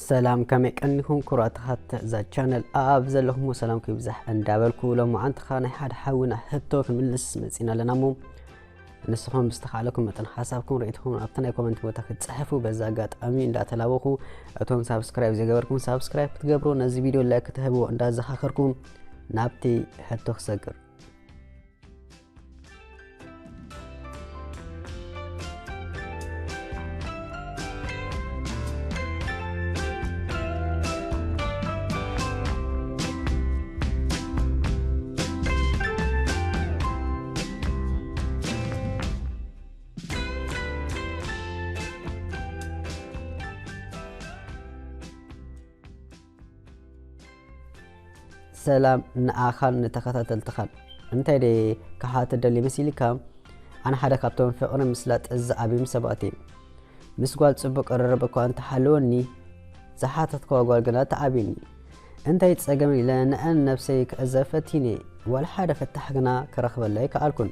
ሰላም፣ ከመይ ቀኒኹም ክቡራት ተኸታተልቲ እዛ ቻነል? ኣብ ዘለኹሞ ሰላምኩም ይብዛሕ እንዳበልኩ፣ ሎማዓንቲ ኸኣ ናይ ሓደ ሓውና ሕቶ ክንምልስ መጺና ኣለና እሞ፣ ንስኹም ብዝተኻእለኩም መጠን ሓሳብኩም ርእይቶኹም ኣብቲ ናይ ኮመንት ቦታ ክትጽሕፉ በዚ ኣጋጣሚ እንዳተላበኹ፣ እቶም ሳብስክራይብ ዘይገበርኩም ሳብስክራይብ ክትገብሩ፣ ነዚ ቪድዮ ላይክ ክትህብዎ እንዳዘኻኸርኩ፣ ናብቲ ሕቶ ክሰግር። ሰላም ንኣኻን ንተኸታተልትኻን። እንታይ ደየ ክሓትት ደልየ መሲልካ? ኣነ ሓደ ካብቶም ፍቕሪ ምስላጥ ዝኣብዮም ሰባት እየ። ምስ ጓል ጽቡቕ ቅርርብ እኳ እንተሃለወኒ፣ ዝሓተትክዋ ጓል ግና ትኣብየኒ። እንታይ ጸገም ኢለ ንኣን ነብሰይ ክዕዘብ ፈቲነ፣ ዋላ ሓደ ፈታሕ ግና ክረኽበላ ኣይከኣልኩን።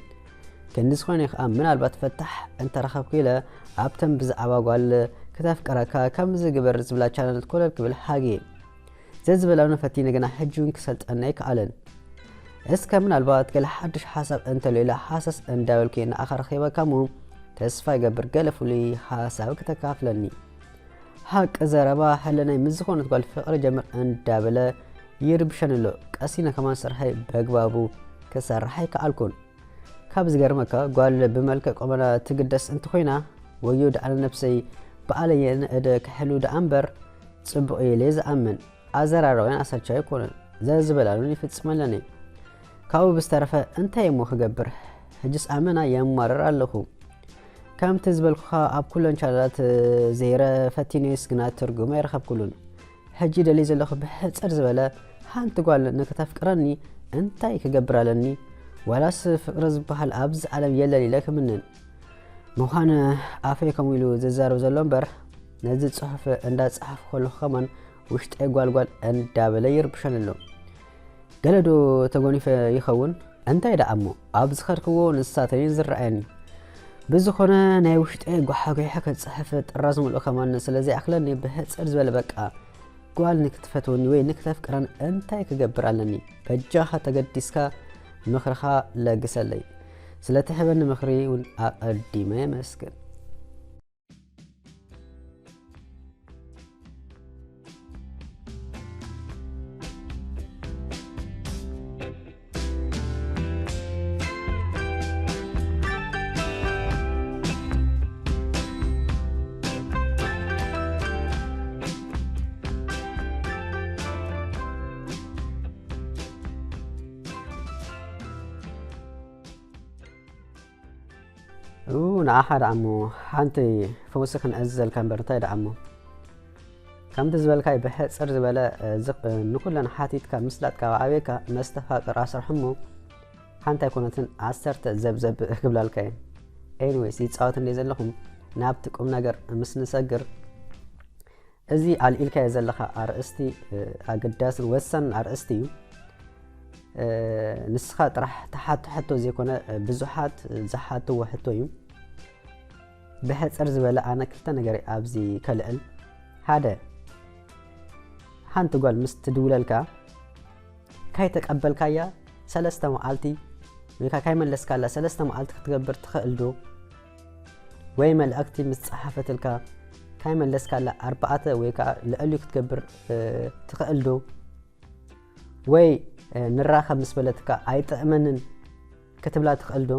ክንዲ ዝኾነ ከኣ ምናልባት ፈታሕ እንተረኸብኩ ኢለ ኣብተን ብዛዕባ ጓል ክተፍቅረካ ከምዚ ግበር ዝብላ ቻነላት ኮለል ክብል ሃግየ። ዘዝበላኑ ፈቲነ ግና ሕጂ እውን ክሰልጠኒ ኣይከኣለን። እስከ ምናልባት ገለ ሓድሽ ሓሳብ እንተሎ ኢለ ሃሰስ እንዳበልኩ ንኣኻ ረኺበካ እሞ ተስፋ ይገብር ገለ ፍሉይ ሓሳብ ክተካፍለኒ። ሓቂ ዘረባ ሕልናይ ምስ ዝኾነት ጓል ፍቕሪ ጀምር እንዳበለ ይርብሸኒ ኣሎ። ቀሲነ ከማን ስርሐይ በግባቡ ክሰርሕ ኣይከኣልኩን። ካብ ዝገርመካ ጓል ብመልክዕ ቁመና ትግደስ እንተኾይና ወዮ ደኣነ ነብሰይ ብኣለየ ንእደ ክሕሉ ደኣ እምበር ጽቡቕ እየ ኢለ ዝኣምን። ኣዘራረባይን ኣሳቻ ኣይኮነን። ዘዝበላሉን ይፍጽመለኒ። ካብኡ ብዝተረፈ እንታይ እሞ ክገብር? ሕጅስ ኣመና የማርር ኣለኹ። ከምቲ ዝበልኩኻ ኣብ ኩለን ቻነላት ዘይረ ፈቲነስ ግና ትርጉም ኣይረኸብኩሉን። ሕጂ ደልየ ዘለኹ ብሕጽር ዝበለ ሓንቲ ጓል ንክተፍቅረኒ እንታይ ክገብር ኣለኒ? ዋላስ ፍቅሪ ዝበሃል ኣብዚ ዓለም የለን ኢለ ክምንን? ምዃን ኣፈይ ከምኡ ኢሉ ዝዛረብ ዘሎ እምበር ነዚ ጽሑፍ እንዳጸሓፍኩ ከለኹ ከማን ውሽጠይ ጓልጓል እንዳበለ ይርብሸኒ ኣሎ። ገለ ዶ ተጎኒፈ ይኸውን? እንታይ ደኣ እሞ ኣብ ዝኸድክዎ ንሳተን ዝረኣየኒ። ብዝኾነ ናይ ውሽጠይ ጓሓጒሐ ክጽሕፍ ጥራዝ ምልኡ ከማን ስለ ዘይኣኽለኒ ብሕጽር ዝበለ በቃ ጓል ንክትፈትወኒ ወይ ንክተፍቅረን እንታይ ክገብር ኣለኒ? በጃኻ ተገዲስካ ምኽርኻ ለግሰለይ። ስለትህበኒ ምኽሪ እውን ኣቐዲመ የመስግን። ኡ፣ ንዓኻ ደኣ እሞ ሓንቲ ፈውሲ ክንእዝዘልካ እምበር እንታይ ደኣ እሞ። ከምቲ ዝበልካይ ብሕጽር ዝበለ፣ እ፣ ዝቕ-፣ እ፣ ንኹለን ሓቲትካ ምስላጥካ ኣብ ኣቤካ መስተፋቅር ኣስርሑ እሞ ሓንቲ ኣይኮነትን ዓሰርተ ዘብዘብ ክብላልካ እየ። ኤኒዌይስ ይጻወት እንደ ዘለኹም ናብቲ ቁም ነገር ምስ ንሰግር፣ እዚ ኣልዒልካዮ ዘለኻ ኣርእስቲ፣ እ፣ ኣገዳስን ወሳንን ኣርእስቲ እዩ። እ፣ ንስኻ ጥራሕ ትሓቶ ሕቶ ዘይኮነ፣ እ፣ ብዙሓት ዝሓትዎ ሕቶ እዩ። ብሕጽር ዝበለ ኣነ ክልተ ነገር ኣብዚ ከልዕል። ሓደ፣ ሓንቲ ጓል ምስ ትድውለልካ ካይተቀበልካያ ሰለስተ መዓልቲ ወይ ከዓ ካይመለስካላ ሰለስተ መዓልቲ ክትገብር ትኽእል ዶ? ወይ መልእኽቲ ምስ ጸሓፈትልካ ካይመለስካላ ኣርባዕተ ወይ ከዓ ልዕሊኡ ክትገብር፣ እ፣ ትኽእል ዶ? ወይ፣ እ፣ ንራኸብ ምስ በለትካ ኣይጥዕመንን ክትብላ ትኽእል ዶ?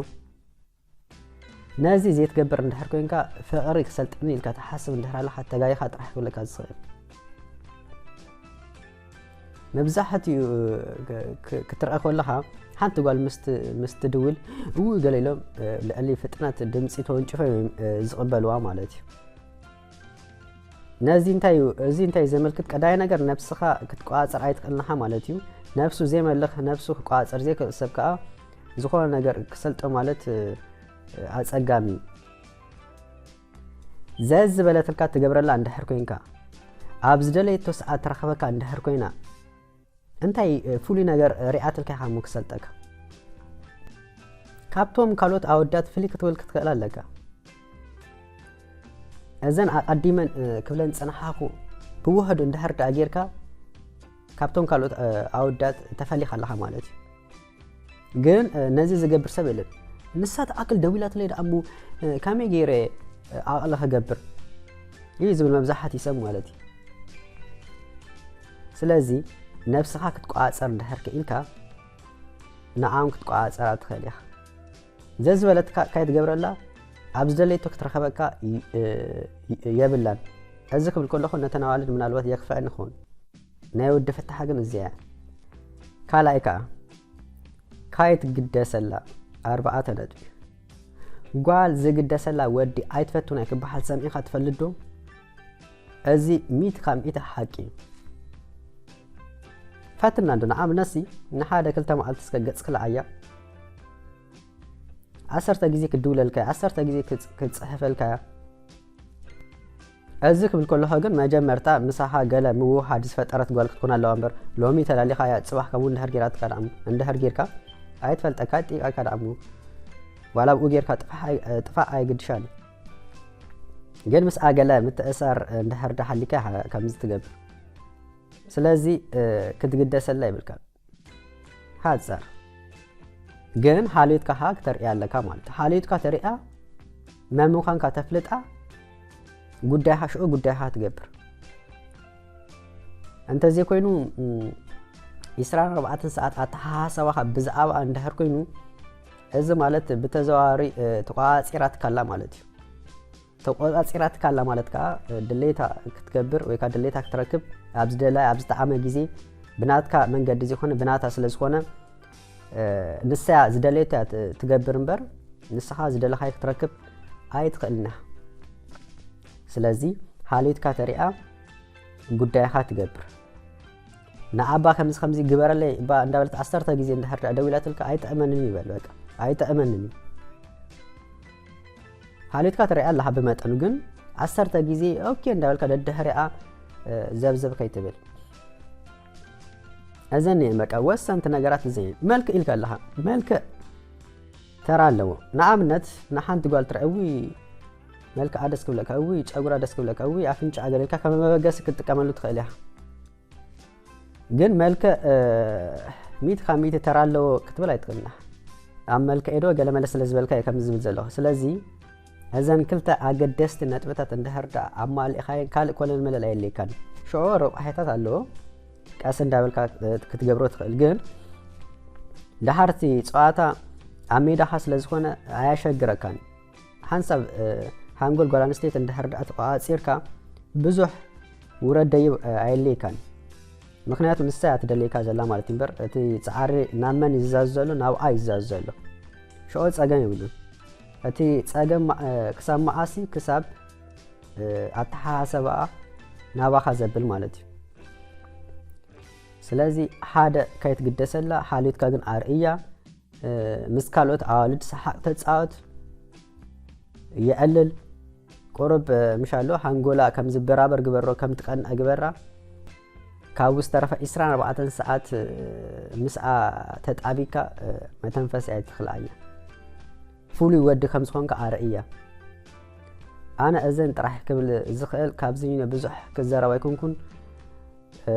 ነዚ ዘይትገብር እንድሕር ኮይንካ ፍቕሪ ክሰልጠኒ ኢልካ ትሓስብ እንድሕር ኣለኻ ተጋይኻ ጥራሕ ክብለካ ዝኽእል። መብዛሕትኡ ክ-፣ ክ-፣ ክትርአ ከለኻ ሓንቲ ጓል ምስ ት-፣ ምስ ትድውል እው ገለ ኢሎም፣ እ፣ ልዕሊ ፍጥነት ድምፂ ተወንጭፎ እዮም፣ እ፣ ዝቕበልዋ ማለት እዩ። ነዚ እንታይ እዩ፣ እዚ እንታይ እዩ ዘመልክት? ቀዳይ ነገር ነብስኻ ክትቆጻጸር ኣይትኽእልን ኢኻ ማለት እዩ። ነብሱ ዘይመልኽ፣ ነብሱ ክቆጻጸር ዘይክእል ሰብ ከኣ ዝኾነ ነገር ክሰልጦ ማለት፣ እ፣ ኣጸጋሚ እዩ። ዘዝበለትልካ ትገብረላ እንድሕር ኮይንካ፣ ኣብ ዝደለየቶ ሰዓት ትረኽበካ እንድሕር ኮይና፣ እንታይ፣ እ፣ ፍሉይ ነገር ሪኣትልካ ኢኻ እሞ ክሰልጠካ? ካብቶም ካልኦት ኣወዳት ፍልይ ክትብል ክትኽእል ኣለካ። እዘን ኣቐዲመን፣ እ፣ ክብለን ዝጸናሓኹ ክወሃዱ እንድሕር ደኣ ጌርካ፣ ካብቶም ካልኦት ኣወዳት ተፈሊኻ ኣለኻ ማለት እዩ። ግን ነዚ ዝገብር ሰብ የለን። ንሳ ትኣክል ደዊላትለይ ደኣ እሞ ከመይ ገይረ ኣቕለ ክገብር እዩ ዝብል መብዛሕትኡ ሰብ ማለት እዩ። ስለዚ ነብስኻ ክትቆጻጸር እንድሕር ክኢልካ፣ ንዓም ክትቆጻጸራ ትኽእል ኢኻ። ዘዝበለትካ ካይ ትገብረላ፣ ኣብ ዝደለይቶ ክትረኸበካ የብላን። እዚ ክብል ከለኹ ነተን ኣዋልድ ምናልባት የኽፍአን ይኸውን። ናይ ወዲ ፍታሕ ግን እዚኣ እያ። ካልኣይ ከኣ ካይ ትግደሰላ፣ ኣርባዕተ ነጥቢ። ጓል ዝግደሰላ ወዲ ኣይትፈቱን እያ ክበሃል ሰሚዕኻ ትፈልጥ ዶ? እዚ ሚእቲ ካብ ሚእቲ ሓቂ እዩ። ፈትና እንዶ ንኣብነትሲ ንሓደ ክልተ መዓልቲ እስከ ገጽ ክልኣያ። ዓሰርተ ግዜ ክድውለልካ እያ፣ ዓሰርተ ግዜ ክጽ-፣ ክጽሕፈልካ እያ። እዚ ክብል ከለኹ ግን መጀመርታ ምሳኻ ገለ ምውሃድ ዝፈጠረት ጓል ክትኮን ኣለዋ እምበር፣ ሎሚ ተላሊኻያ ጽባሕ ከምኡ እንድሕር ጌራትካ ደኣ እሞ፣ እንድሕር ጌርካ ኣይትፈልጠካ፣ ጢቃካ ደኣ እሞ። ዋላ ኣብኡ ጌርካ ጥፋሕ ኣይ-፣ ጥፋእ ኣይግድሻን እዩ። ግን ምስኣ ገለ ምትእሳር እንድሕር ደሓሊካ ኢኻ ከምዚ ትገብር። ስለዚ፣ እ፣ ክትግደሰላ ይብልካ። ሓጻር። ግን ሓልዮትካ ኸኣ ክተርእያ ኣለካ ማለት እዩ። ሓልዮትካ ተርእያ፣ መን ምዃንካ ተፍልጣ፣ ጉዳይኻ ሽዑ ጉዳይኻ ትገብር። እንተዘይኮይኑ፣ እም፣ ዒስራን ኣርባዕተን ሰዓት ኣተሓሳስባኻ ብዛዕባኣ እንድሕር ኮይኑ፣ እዚ ማለት ብተዘዋዋሪ፣ እ፣ ተቆጻጺራትካ ኣላ ማለት እዩ። ተቆጻጺራትካ ኣላ ማለት ከኣ፣ እ፣ ድሌታ ክትገብር ወይ ከኣ ድሌታ ክትረክብ ኣብ ዝደለያ፣ ኣብ ዝጠዓመ ግዜ ብናትካ መንገዲ ዘይኮነ ብናታ ስለ ዝኾነ፣ እ፣ ንሳ እያ ዝደለየቶ እያ ት-፣ ትገብር እምበር ንስኻ ዝደለኻዮ ክትረክብ ኣይትኽእልን ኢኻ። ስለዚ ሓልዮትካ ተሪኣ ጉዳይኻ ትገብር። ንኣባ ከምዚ ከምዚ ግበረለይ እባ እንዳበለት ዓሰርተ ግዜ እንድሕር ደኣ ደዊላትልካ ኣይጥዕመንን እዩ በል፣ በቃ ኣይጥዕመንን እዩ። ሓልዮትካ ተሪኣ ኣለኻ ብመጠኑ፣ ግን ዓሰርተ ግዜ ኦኬ እንዳበልካ ደድሕሪኣ፣ እ፣ ዘብዘብ ከይትብል። እዘን እየን በቃ ወሰንቲ ነገራት እዘን እየን። መልክዕ ኢልካ ኣለኻ። መልክዕ ተራ ኣለዎ። ንኣብነት ንሓንቲ ጓል ትርአ፣ እውይ መልክዓ ደስ ክብለካ፣ እውይ ጨጉራ ደስ ክብለካ፣ እውይ ኣፍንጫኣ ገለ ኢልካ ከም መበገሲ ክትጥቀመሉ ትኽእል ኢኻ። ግን መልክዕ፣ እ፣ ሚእቲ ካብ ሚእቲ ተራ ኣለዎ ክትብል ኣይትኽእልን ኢኻ። ኣብ መልክዕ ዶ ገለ መለ ስለ ዝበልካ እየ ከምዚ ዝብል ዘለኹ። ስለዚ እዘን ክልተ ኣገደስቲ ነጥብታት እንድሕር ደኣ ኣማሊእካየን ካልእ ኮለል መለል ኣየድልየካን። ሽዑ ረቋሒታት ኣለዎ። ቀስ እንዳበልካ ክትገብሮ ትኽእል። ግን ደሓር እቲ ጸዋታ ኣብ ሜዳኻ ስለ ዝኾነ ኣየሸግረካን። ሓንሳብ፣ እ፣ ሓንጎል ጓል ኣንስተይቲ እንድሕር ደኣ ተቆጻጺርካ ብዙሕ ውረድ ደይብ፣ እ፣ ኣየድልየካን። ምኽንያቱ ንሳ እያ ትደልየካ ዘላ ማለት እዩ እምበር፣ እቲ ጻዕሪ ናብ መን እዩ ዝዛዘ ዘሎ? ናብኣ እዩ ዝዛዘ ዘሎ። ሽዑ ጸገም የብሉን። እቲ ጸገም ማ-፣ እ፣ ክሳብ መዓስ እዩ? ክሳብ፣ እ፣ ኣተሓሳስባኣ ናባኻ ዘብል ማለት እዩ። ስለዚ ሓደ ከይትግደሰላ፣ ሓልዮትካ ግን ኣርእያ። እ፣ ምስ ካልኦት ኣዋልድ ሰሓቕ ተጻወት፣ የዕልል። ቁሩብ፣ እ፣ ምሻሎ ሃንጎላ ከም ዝበራበር ግበሮ፣ ከም ትቀንእ ግበራ። ካብኡ ዝተረፈ ዒስራን ኣርባዕተን ሰዓት፣ እ፣ ምስኣ ተጣቢካ፣ እ፣ መተንፈሲ ኣይትኽልኣያ። ፍሉይ ወዲ ከም ዝኾንካ ኣርእያ። ኣነ እዘን ጥራሕ ክብል ዝኽእል፣ ካብዚ ብዙሕ ክዘረብ ኣይኮንኩን። እ፣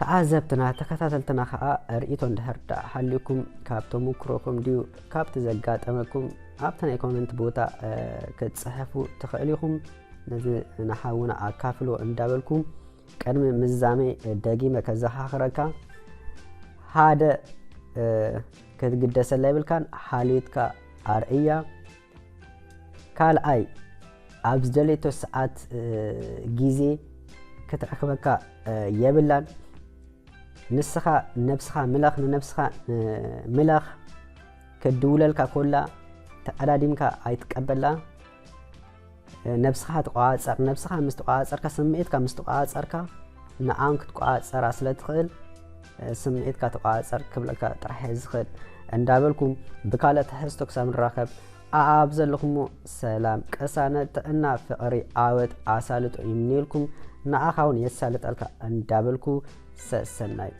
ተዓዘብትና፣ ተከታተልትና ከኣ ርእይቶ እንድሕር ደኣ ሃልዩኩም፣ ካብ ተመኩሮኹም ድዩ ካብቲ ዘጋጠመኩም ኣብቲ ናይ ኮመንት ቦታ፣ እ፣ ክትጽሕፉ ትኽእሉ ኢኹም። ነዚ ንሓውና ኣካፍሎ እንዳበልኩ፣ ቅድሚ ምዛመይ ደጊመ ከዘኻኽረካ፣ ሓደ፣ እ፣ ክትግደሰላ የብልካን፣ ሓልዮትካ ኣርእያ። ካልኣይ፣ ኣብ ዝደለየቶ ሰዓት፣ እ፣ ግዜ ክትረኽበካ፣ እ፣ የብላን። ንስኻ ነብስኻ ምለኽ፣ ንነብስኻ፣ እ፣ ምለኽ። ክትድውለልካ ኮላ ተቐዳዲምካ ኣይትቀበላ። እ፣ ነብስኻ ተቆጻጸር። ነብስኻ ምስ ተቆጻጸርካ፣ ስምዒትካ ምስ ተቆጻጸርካ፣ ንዓን ክትቆጻጸራ ስለ ትኽእል፣ እ፣ ስምዒትካ ተቆጻጸር ክብለካ ጥራሕ እየ ዝኽእል። እንዳበልኩም፣ ብካልእ ትሕዝቶ ክሳብ ንራኸብ፣ ኣብ ዘለኹሞ ሰላም፣ ቅሳነት፣ ጥዕና፣ ፍቕሪ፣ ዓወት ኣሳልጦ ይምነየልኩም። ንዓኻ እውን የሳልጠልካ እንዳበልኩ፣ ሰሰናዩ።